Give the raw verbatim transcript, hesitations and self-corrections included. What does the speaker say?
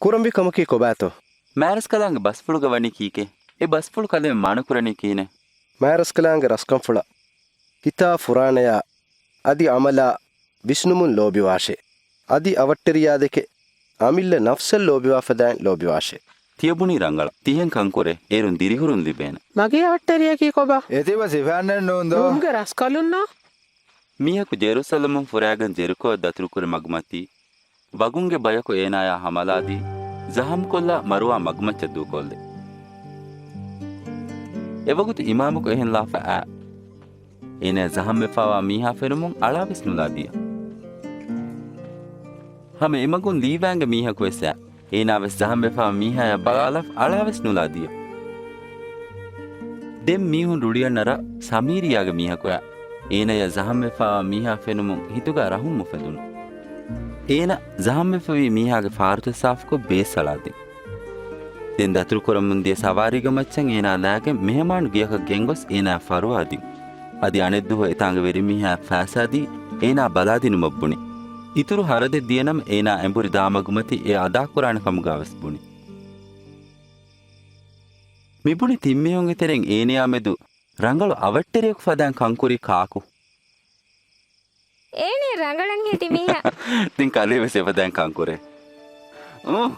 ކުރަންވީ ކަމަކީ ކޮބާތޯ؟ މާރަސްކަލާނގެ ބަސްފުޅުގަ ވަނީ ކީކޭ؟ އެ ބަސްފުޅު ކަލޭމެން މާނަކުރަނީ ކިހިނެއް؟ މާރަސްކަލާނގެ ރަސްކަންފުޅަށް ކިތާ ފުރާނަޔާ އަދި އަމަލާ ވިސްނުމުން ލޯބިވާށޭ. އަދި އަވަށްޓެރިޔާދެކެ އަމިއްލަ ނަފްސަށް ލޯބިވާފަދައިން ލޯބިވާށޭ. ތިޔަބުނީ ރަނގަޅަށް. ތިހެން ކަންކުރޭ. އޭރުން ދިރިހުރުން ލިބޭނެ. މަގޭ އަވަށްޓެރިޔަކީ ކޮބާ؟ އެތިބަ ސިފައިންނެއް ނޫންދޯ؟ ރޫމްގެ ރަސްކަލުންނާ؟ މީހަކު ޖެރުސަލަމުން ފުރާގެން ޖެރިކޯއަށް ދަތުރުކުރި މަގުމަތީ، ވަގުންގެ ބަޔަކު އޭނާޔާ ހަމަލާދީ، ޒަހަމްކޮށްލާ މަރުވާ މަގުމައްޗަށް ދޫކޮށްލި. އެވަގުތު އިމާމަކު އެހެން ލާފަ އައި، އޭނާ ޒަހަމްވެފާވާ މީހާ ފެނުމުން އަޅާވެސް ނުލާދިޔަ. ހަމަ އެމަގުން ލީވާންގެ މީހަކުވެސް އައި، އޭނާވެސް ޒަހަމްވެފާ މީހާޔާ ބަލާލާފަ އަޅާވެސް ނުލާދިޔަ. ދެން މީހުން ރުޅިއަންނަ ރަށް ސަމީރިޔާގެ މީހަކު އައި، އޭނާޔަށް ޒަހަމްވެފާވާ މީހާ ފެނުމުން ހިތުގަ ރަހުމް އުފެދުނު. އޭނާ ޒަހަމްވެފަވި މީހާގެ ފާރުތައް ސާފުކޮށް ބޭސް އަޅާދިން. ދެން ދަތުރުކުރަމުން ދިޔަ ސަވާރީގެ މައްޗަށް އޭނާ ލާގެން މެހެމާނު ގެޔަކަށް ގެންގޮސް އޭނާ ފަރުވާދިން. އަދި އަނެއްދުވަހު އެތާނގެ ވެރިމީހާ ފައިސާދީ އޭނާ ބަލާދިނުމަށް ބުނި. އިތުރު ހަރަދެއް ދިޔަނަމަ އޭނާ އެނބުރި ދާ މަގުމަތީ އެ އަދާކުރާނެ ކަމުގަ ވެސް ބުނި. މިބުނި ތިން މީހުންގެ ތެރެއިން އޭނަޔާ މެދު ރަނގަޅު އަވަށްޓެރިޔަކު ފަދައިން ކަންކުރީ ކާކު؟ އޭނަ ރަނގަޅަށް ހެދި މީހާ. ދެން ކަލޭ ވެސް އެފަދައިން ކަންކުރޭ. އުނ.